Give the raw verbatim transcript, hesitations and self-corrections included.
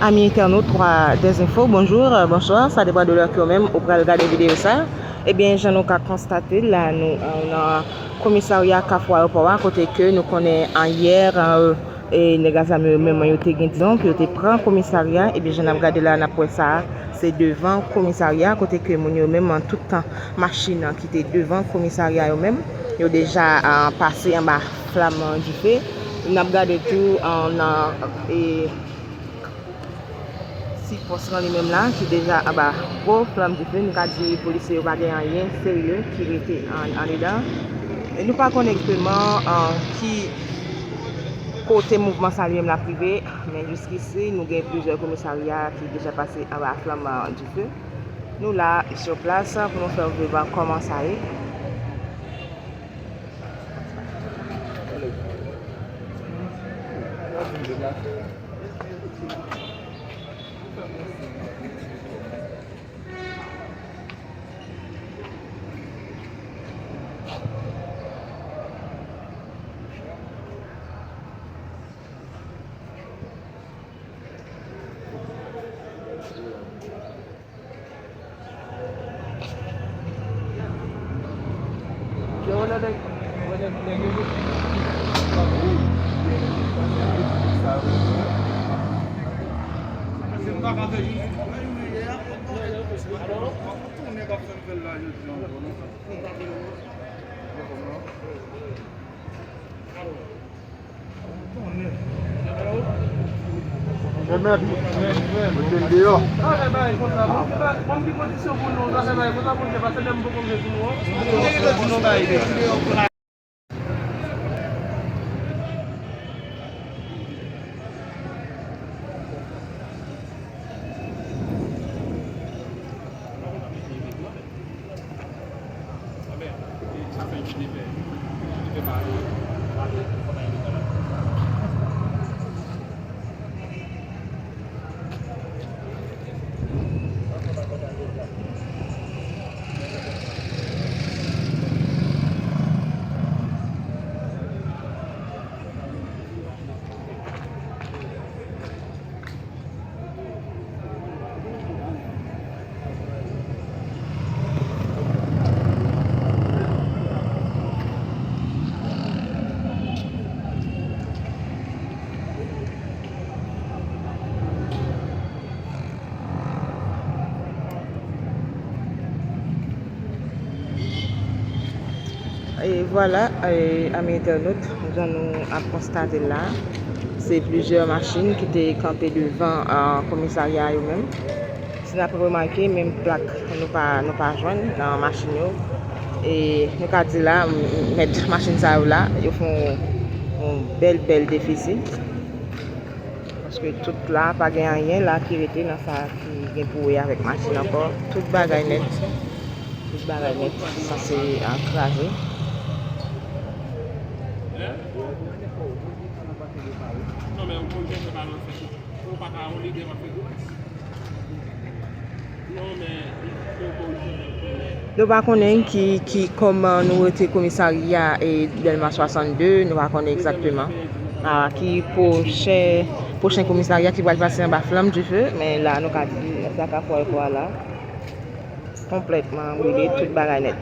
Ami entènot, rwa dèzenfo, bonjou, bonswa, sa depann de lè ke w menm ou pral gade videyo sa. Ebyen, jan nou ka konstate la, nou, euh, nan komisarya Kafou Ayewopò a, kote ke nou konnen ayè, euh, e nèg a zam yo menm yo te gen, dizon, ke yo te pran komisarya, ebyen, jan n ap gade la, n ap wè sa, se devan komisarya, kote ke moun yo menm, an tout tan, machin ki te devan komisarya yo menm, yo deja, ah, pase anba flanm dife. N ap gade tou, ah, nan, e, ti pòs lan li menm la, ki deja anba gwo flanm dife, nou ka di polisye yo pa gen anyen serye ki rete an, andedan. E nou pa konnen egzakteman, ah, ki kote mouvman sa li menm l ap rive, men jiskisi, nou gen plizyè komisarya ki deja pase anba flanm, ah, dife. Nou la, sou plas, pou nou fè w viv kòman sa ye. E vwala, e, ami entènot, jan nou ap konstate l la, se plizyè machin ki te kanpe devan, a, komisarya yo menm. Si n ap remake, menm plak nou pa, nou pa jwenn nan machin yo. E nou ka di la, m-, mèt machin sa yo la, yo fè yon, yon bèl, bèl defisi. Paske tout la, pa gen anyen la ki rete nan sa ki gen pou wè avèk machin ankò. Tout bagay nèt. Tout bagay nèt sanse, a, kraze. Nou pa konnen ki, ki kòman nou rete komisarya e Dèlma swasannde, nou pa konnen egzakteman, a, ki pwochen, pwochen komisarya ki pral pase anba flanm dife, men la nou ka di sa Kafou Ayewopò a la konplètman brile, tout bagay nèt.